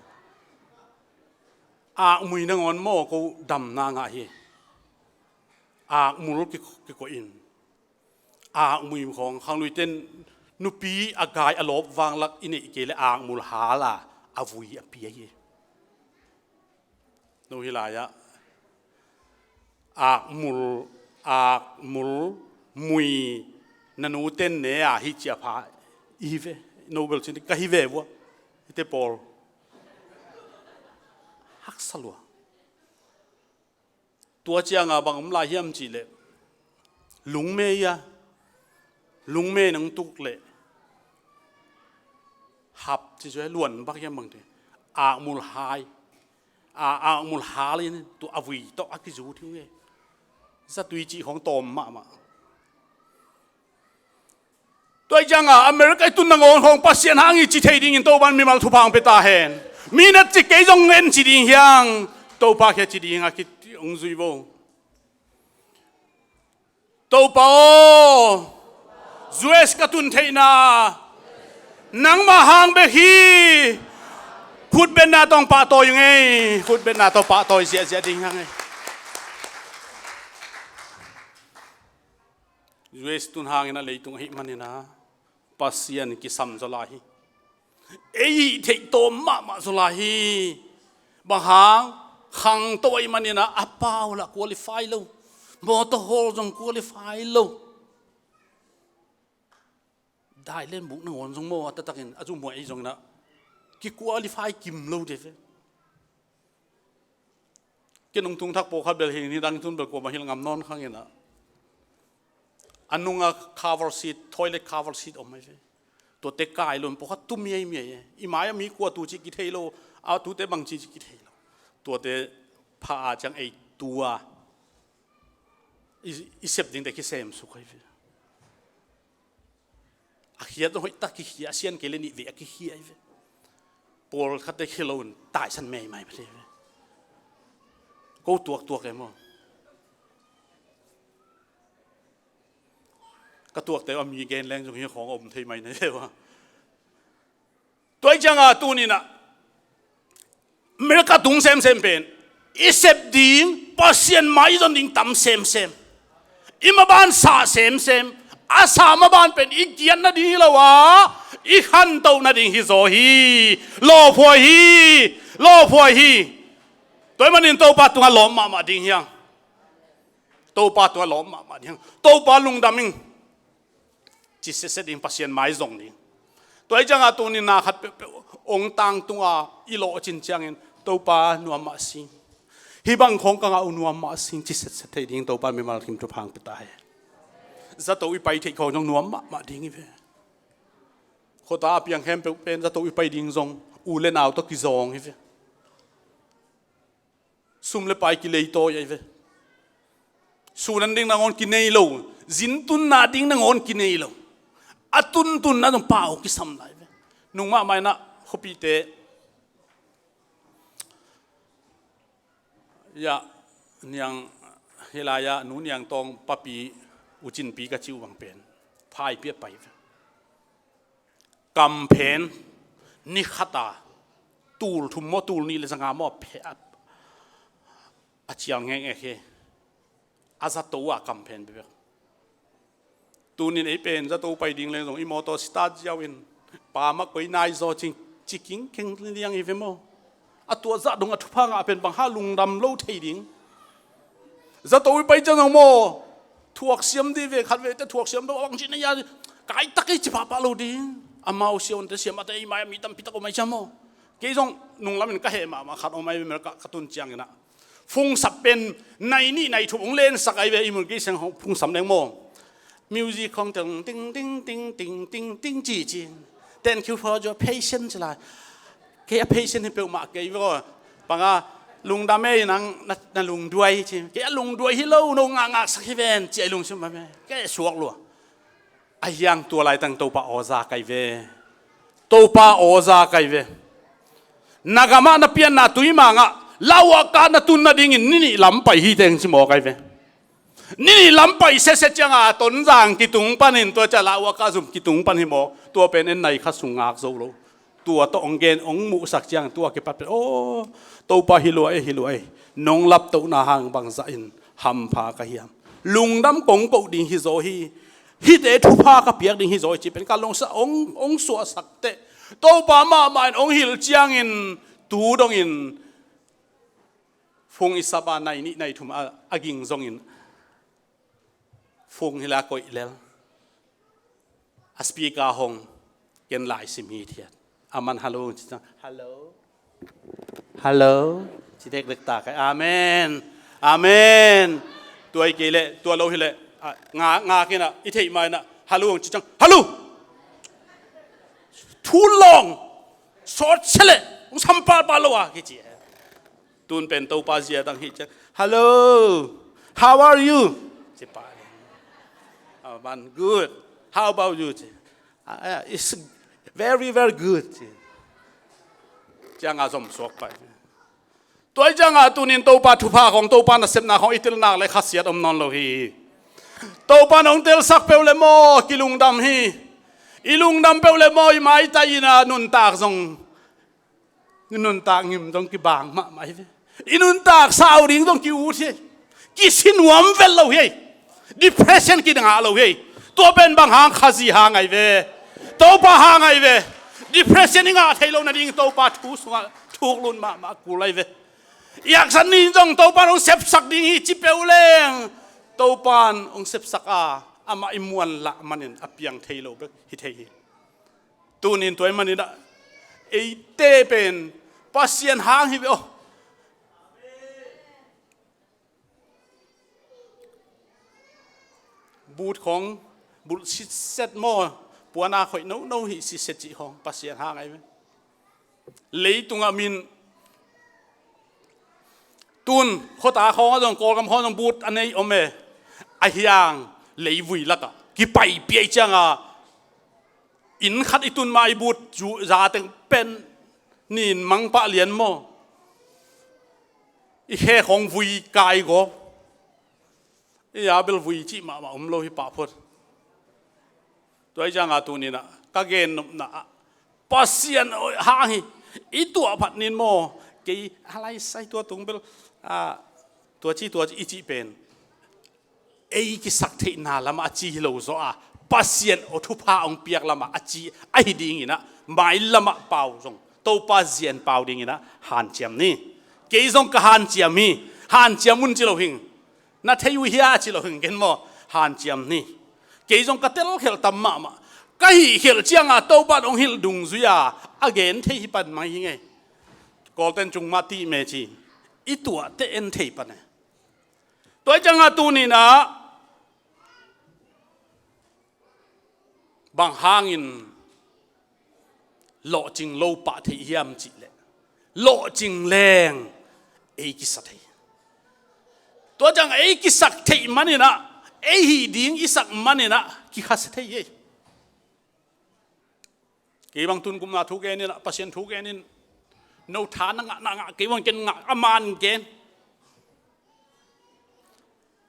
Akmui nangawn maw ko damna ngah hi. Akmul ki, kikoih in. Akmui khawng khangluite in nupi a gai a lawp vanglak i neih kei le akmul hal a, a vui a pia hi. No hi lai-ah akmul, akmul mui na nute ne a hi cia pha i hi ve. No bel cin ka hi ve vua. Hite pawl haksa lua. Tua cianga bang om lai hiam cihleh, lungmei a, lungmei nang tuk leh hap ci zua luan bak hiam bangte, akmul hai a, akmul hal in tua a vui tawh a kizut hi nge. Zatui cih khawng tawm mahmah. Tua i cianga America i tun nangawn khawng Pasian hang i ci thei dingin Topan mimal thupha hong pia ta hen. Mi na ci kei zong en ci ding hiang, Topa khia ci ding a ki hong zui vo. Topa aw, U S ka tun theihna nangmah hang bek hi. Khutbetna tawh pahtawi ngei, khutbetna tawh pahtawi ziahziah ding hang ei. U S tun hangin a leitung ahih manin a Pasian kisam zaw lai hi. Ei hih theih tawm mahmah zaw lai hi. Bang hang, khangto ahih manin a, a pau lah qualify lo. Motor hawl zong qualify lo. Dailen buk nangawn zong maw, a taktakin a zumhuai ei zongin a ki-qualify kim lo deve. Ken hong tung thak pawlkhat bel hi, nidang tun bel kuamah hilh ngam nawn khangin a, a nunga cover seat, toilet cover seat om ahi ve. Tuate kai lo in pawlkhat tu miaimiai e. I mai-ah mi kua tu cih kithei lo, a tute bang ci cih kithei lo. Tuate pha a ciang ei tua i, i sep dingte kisem suk ahi ve. A khiat zong hoih tak kikhia, a sian kei le nih vei a kikhia hi ve. Pawlkhatte khia lo un taisan meimai mah hi ve. Ko tuaktuak e maw. Ka tuakte a mi gen leng zong hi khawng a om thei mai na hi ve ua. Tua hi cianga tuninah America tung semsem pen i sep ding, Pasian mai i zon ding tam semsem. I maban sah semsem. A sah maban pen i giat nading hi lo a, i khantoh nading hi zaw hi. Lawphuai hi. Lawphuai hi. Tua ahih manin Topa tungah lawp mahmah ding hiang. Topa tungah lawp mahmah ding hiang. Topa lungdam ing. Ci setset ding, Pasian mai zong ding. Tua hi cianga tunin na khat peuhpeuh hong tangtunga i lawhcin ciangin Topa nuam mah sing. Hih bang khawng ka ngah uh nuam mah sing ci setset thei ding Topa mimal kim thupha hong pia ta hen. Zato i pai theih khawng zong nuam mahmah ding hi ve. Khuata a piang khempeuh pen zato i pai ding zong u le nau tawh kizawng hi ve. Sum le pai kileitawi ahi ve. Sun an ding nangawn kinei lo. Zin tunna ding nangawn kinei lo. A tuntunna zong pau kisam lai ve. Nungmah mainah khuapihte ya niang hilai-ah nu niang tawng papi ucinpi ka ci uh bang pen phaipi a pai ve. Kamphen ni khata tul thum maw tul nih le zanga maw a phe a, a cial ngekngek hi. A zato uh a kamphen bekbek. Tunin ei pen zato pai ding leng zong i mawtaw start ziau in pa mah koi nai zaw cing ci kingkheng liang hi ve maw. A tuah zah dong a thupha ngah pen bang ha lungdam lo thei ding. Zato i pai ciang zong maw thuaksiam dih ve, khat vete thuaksiam lo a bang cin a ya kaitak i ci pahpah lo ding. Amau siawnte siamahte ei mai a mi tampi tak om ai ciang maw. Kei zong nunglamin ka heh mahmah khat om ai ve America ka tun cianginah. Fungsap pen nai nih nai thum hong lensak ai ve i mun kei seng hong fungsap leng maw. Music khawng ting ting ting ting ting ting ci ci. Thank you for your patience lai. Kei a patient hi peuhmah kei ve aw. Panga lungdam ei nang na, na lungduai ci. Kei a lungduai hi lo no ngakngaksak hi ven ci a i lungsim mah ve. Kei a suak lua. A hiang tua laitang Topa awza kai ve. Topa awza kai ve. Na gamah na pianna tuimangah lauaka na tun nadingin ninih lam pai hi teng ci maw kai ve. Ninih lam pai sese cianga Tonzang kitung panin tua cia lauaka zum kitung pan hi maw. Tua pen en nai kha sung ngak zo lo. Tua tawh ong gen ong muhsak ciang tua kipat pen aw Topa hi lua e hi lua e. Nong laptohna hang bangzah in hampha ka hiam. Lungdam kong koh ding hi zaw hi. Hihte thupha ka piak ding hi zaw hi ci pen ka lungsa ong, ong suahsak teh. Topa mahmah in ong hilh ciangin tu dongin fung i sapa nai nih nai thum a, a ging zongin fung hila koih lel. A speaker hong ken lai sim hi thiat. A man hello ci ciang hello. Hello. Ci dekdek ta kai. Amen. Amen. Tua i kei le tua lo hi le. Nga, nga kina i theih mai na hello ci ciang hello. Thu long sawt sele ung sampal pa lo a kici. Tun pen Topa zia dang hi ciang hello, how are you? Ci pa. Aman good. How about you? Ci. Ah, it's very very good. Ci. Cianga zom suak pai. Tua hi cianga tunin Topa thupha khawng Topa nasepna khawng i tel nak le khasiat om nawn lo hi. Topa nong telsak peuh le maw kilungdam hi. I lungdam peuh le maw i maitai ina nuntak zong nuntak ngim zong kibang mahmah hi ve. I nuntak sau ding zong ki-ut hi. Kisi nuam vel lo hi. Depression kidangah lo hi. Tua pen bang hang khazi hang ai ve. Topa hang ai ve. Depression i ngah thei lo nading Topa thu sungah thuklun mahmah kul ai ve. I haksan ni zong Topa hong sepsak ding hi ci peuh leng Topa hong sepsak a amah i muan lah manin a piang thei lo bek hi thei hi. Tunin tua i maninah eite pen Pasian hang hi ve aw. But khawng bulh sitset maw puana khoih nono hi sitset cih khawng Pasian hang ahi ve. Leitungah min tun khuata khawng a zong Kawlgam khawng a zong but a nei om e. A hiang leivui lakah kipaipih ahi cianga Inn khat i tun mah i but zateng pen nin mangpah lian maw? I khe khong vui kai gawp. I a bel vui cih mahmah om lo hi pah phot. Tua hi cianga tuninah ka gennopna ah Pasian hang hi. I tuah phat nin maw? Kei a lai sai tua tung bel, ah, tua ci tua ci i cih pen ei kisak theihna lamah a ci hi lo zaw a, Pasian aw thupha hong piak lamah a ci ahi dinginah mai lamah pau zong Topa zian pau dinginah hanciam ni. Kei zong ka hanciam hi. Hanciam un ci lo hing. Na thei uh hia ci lo hing ken maw? Hanciam ni. Kei zong ka telkhelh tam mahmah. Ka hihkhelh cianga Topa in hong hilh dungzui-a a gen thei hi pan mai hi ngei. Kawlten cung mah tih me ci. I tuahte en thei pan e. Tua hi cianga tuninah bang hangin lawhcing lo pah theih hiam cihleh, lawhcing leng ei kisa thei. Tua ciang ei kisak theih maninah ei hih ding i sak maninah kikhasia thei ei. Kei bang tun gupna thu geninah Pasian thu genin no tha na ngah na ngah kei bang ken ngah a man gen.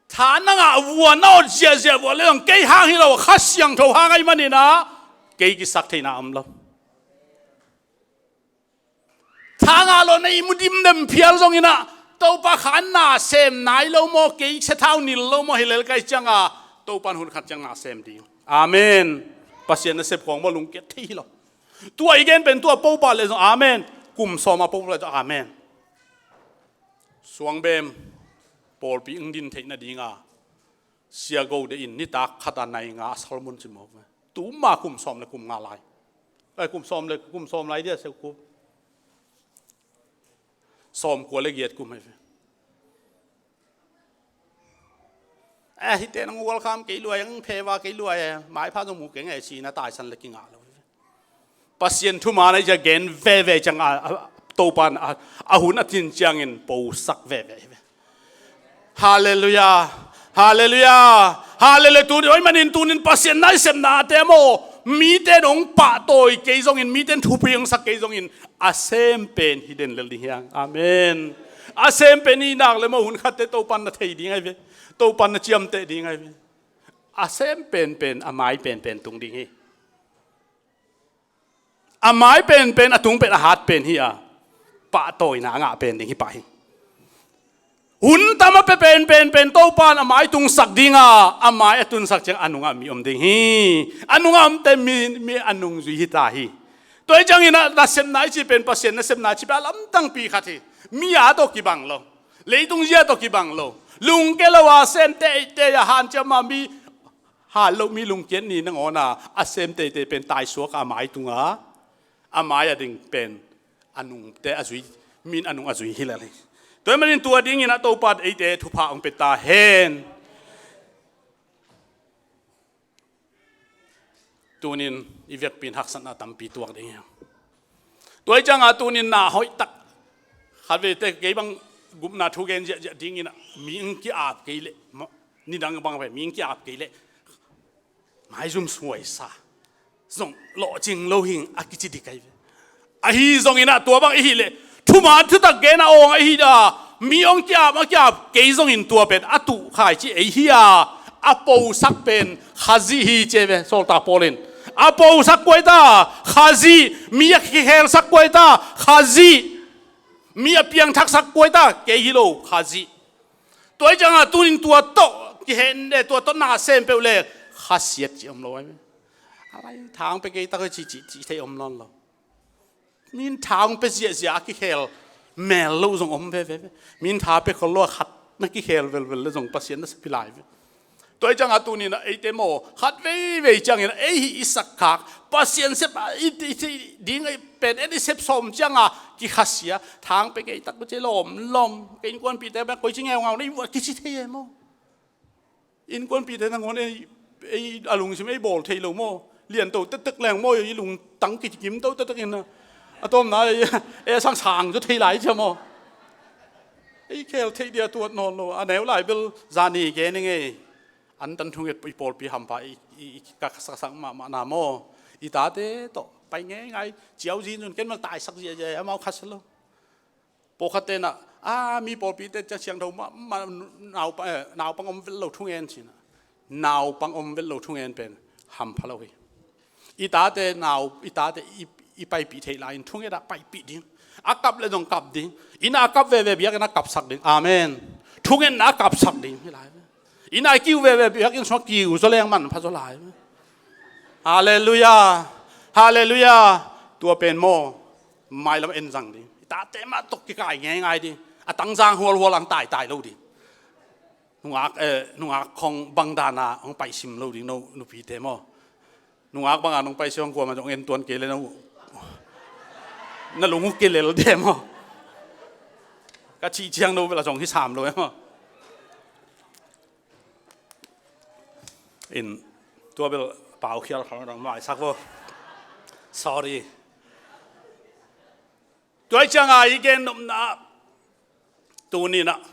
Tha na ngah vua na awt ziahziah vua le zong kei hang hi lo Kha Siangtho hang ahi maninah kei kisak theihna om lo. Tha ngah lo na ihmu dimdem phial zonginah Topa kha na sem nai lo maw, kei siathau nil lo maw, hi lel kai cianga Topa in hun khat ciang na sem ding. Amen. Pasian nasep khong maw lungkiat thei hi lo. Tua i gen pen tua popa le zong amen. Kum sawma popa le zong amen. Suangbem pawlpi ing din theih nadinga siago de in nitak khata nai nga a salmun ci mawk ve. Tuma kum sawm le kum nga lai. Ai, kum sawm le kum sawm lai dia sia kum sawm kua le giat kum hai ve. Eh, hite nang welcome kei luai ang pheva kei luai, eh, maipha zong mu keng eh, sina taisan le kingah lo. Pasian thuman ahi cia gen veve ciang a, a, Topan a, a hun a tin ciangin posak veve hi ve. Halleluia. Halleluia. Halleluia. Tuni oi manin tunin Pasian naisepna te maw, mite dong pahtawi kei zongin, miten thupi hong sak kei zongin a sem pen hi den lel ding hiang. Amen. A sem pen hi nak le maw hun khatte Topan na thei ding ahi ve. Topan na ciamteh ding ahi ve. A sem penpen a mai penpen tung ding hi. A mai penpen a tung pen a hat pen hi a, pahtawina a ngah pen ding hi pah hi. Hun tam a pe penpenpen Topan a mai tungsak dinga, a mai a tunsak ciang a nungah mi om ding hi. A nungah omte mi, mi a nungzui hi ta hi. Tua hi ciangin a nasepna i ci pen Pasian nasepna i ci pen a lamtangpi khat hi. Mi a tawh kibang lo. Leitung zia tawh kibang lo. Lungke lo a sem teitei a hanciam a mi hat lo mi lungkiat ni nangawn a a sem teitei pen taisuak a mai tunga a mai a ding pen a nungte a zui, min a nung a zui hi lel hi. Tua hi manin tua dingin a Topa eite thupha hong pia ta hen. Tunin i vekpi in haksatna tampi tuak ding hi. Tua hi cianga tunin na hoih tak khat vei te kei bang gupna thu gen ziahziah dingin mi hong ki-ap kei leh, nidang bang ve mi hong ki-ap kei leh maizum suaisa zong lawhcing lo hing a kici dik ahi ve. Ahi zongin ah tua bang i hih leh thuman thutak gen a awng ahi a, mi hong ki-ap a ki-ap kei zongin tua pen a tuh khai ci ei hi a, a posak pen Khazih hi ci ei ve. Sawltak Paul in a posak kua hi ta? Khazih. Mi a kikhelsak kua hi ta? Khazih. Mi a piangthaksak kua hi ta? Kei hi lo, Khazih. Tua hi cianga tunin tua tawh kihen le tua tawh na sem peuh le khasiat ci om lo ahi ve. A lai thang pe kei tak ci ci ci thei om nawn lo. Min thang pe ziahziah a kikhel mel lo zong om veve ve. Min tha pe khol lo a khat na kikhel velvel le zong Pasian na sapi lai ve. Tua hi cianga tunin a eite maw khat veivei ciangin ei hih i sakkhak Pasian sep a i, i, i ding ei pen en i sep sawm cianga kikhasia thang pe kei tak ci lawmlawm. Kei innkuanpihte bek koi ci ngeungau na i vuat kici thei e maw? Innkuanpihte nangawn ei, ei a lungsim ei bawl thei lo maw? Lianto tektek leng maw, i lungtang kikim to tektek in a, a tawmna ei, ei a sangsang zaw thei lai cia maw? Ei khel theih dia tuat nawn lo. A neu lai bel zani gen i ngei. Antan thunget i pawlpi hampha i, i, i ka, ka saksak mahmahna maw? I tate tawh pai ngeingai ciau zin zun ken mal taisak ziahziah amau khat sa lo. Pawlkhat tenah a mi pawlpite ciang siangtho mah mah naupang, eh, naupang om vet lo thungen cinah. Naupang om vet lo thungen pen hampha lo hi. I tate nau i tate i, i paipih theih lai-in thungetah paipih ding. A kap le zong kap ding. Ina a kap veve biakinn a kapsak ding. Amen. Thungetna a kapsak ding hi lai. Ina a kiu veve biakinn sungah kiu zaw leng manpha zaw lai. Halleluiah. Halleluiah. Tua pen maw mailam en zang ding. I tate mah tawh kikai ngeingai ding. A tangzang hualhual ang taitai lo ding. Nungak, eh, nungak khong bang dana hong paisim lo ding no nupite maw. Nungak banga nong paisim hong kuama zong en tuan kei le no. Na lung uh kilel de maw. Ka cih ciang no bela zong hi sam lo e maw. In tua bel pau khial khang dang maisak vo. Sorry. Tua i cianga i gen nopna tuninah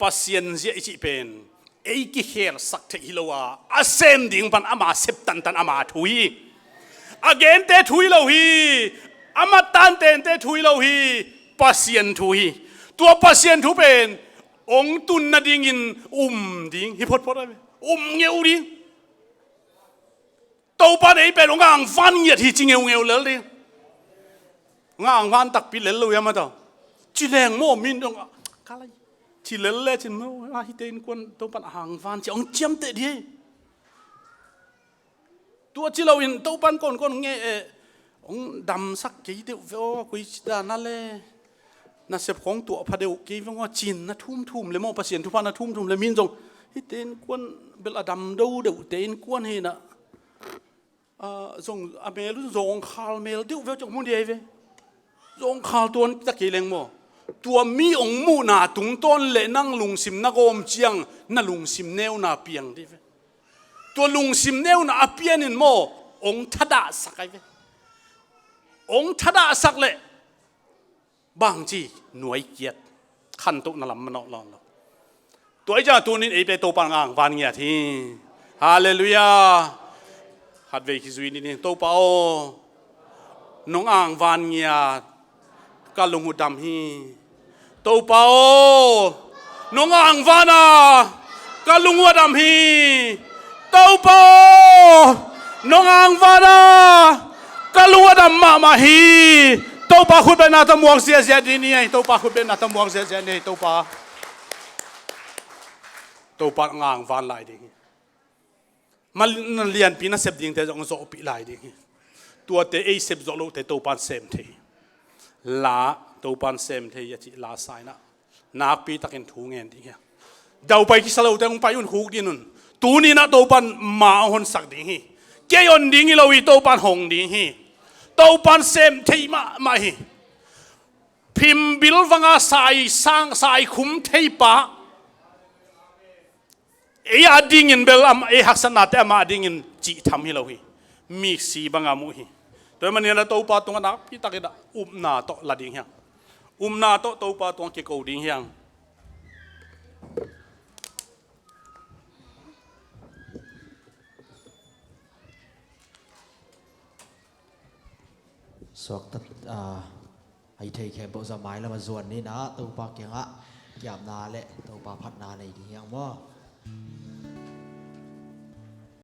Pasian ziah i cih pen ei kikhelsak theih hi lo a, a sem ding pan ama sep tantan ama thu hi. A gente thu hi lo hi. A mat tantente thu hi lo hi. Pasian thu hi. Tua Pasian thu pen ong tun nadingin um ding hi photphot a ve. Um ngeu ding. Topan ei pen ong angvan ngiat hi ci ngeungeu lel ding. Ong angvan takpi lel lo ia mata. Ci leng maw min dong kalai ci lel le cin maw a hite innkuan Topan angvan ci ong ciamteh dih. Tua ci loin Topan konkon nge e ong damsak kei deuh ve aw koi ci dana le. Nasep khong tuah pha deuh kei veng aw cin na thumthum le maw Pasian thupha na thumthum le min zong hite innkuan bel a dam do deuhte innkuan hinah. Zong a mel un zawngkhal mel deuh veu ciang mu diai ve. Zawngkhal tuan ta kei leng maw. Tua mi ong muhna tungtawn le nang lungsim na gawm ciang na lungsim neuna piang dih ve. Tua lungsim neuna a pianin maw ong thadahsak ai ve. Ong thadahsak leh bangci nuai kiat khantohna lam manawh lawn lo. Tua i ciah tunin ei pe Topa nong angvan ngiat hi. Halleluiah. Khatvei khizui ni ni Topa aw nong angvan ngiat ka lung uh dam hi. Topa aw nong angvana ka lung uh a dam hi. Topa aw nong angvana ka lung uh a dam mahmah hi. Topa khutbetna tawh muak ziahziah ding ni ahi. Topa khutbetna tawh muak ziahziah ni ahi. Topa Topa nong angvan lai ding hi. Mal na lianpi na sep dingte zong zawhpih lai ding hi. Tuate ei sep zawh lote Topan sem thei hi. La Topan sem thei hi a cih la sainah nakpi takin thu ngen ding hi. Daupai kisa lote hong pai un khuk din un. Tuninah Topan ma hong honsak ding hi. Kei hon ding hi lo hi Topan hong ding hi. Topan sem thei mahmah hi. Phimbil vanga sai sang sai khum thei pa. Ei a dingin bel am ei haksatnate amah a dingin cih tham hi lo hi. Miksi banga muh hi. Tua hi maninah Topa tungah nakpi takin ah upna tawh la ding hiang. Upna tawh Topa tungah kiko ding hiang. Suaktat a Hei thei khempeuh zah mailam a zuan ninah Topa kiangah kiapna le Topa phatna nei ding hiang maw?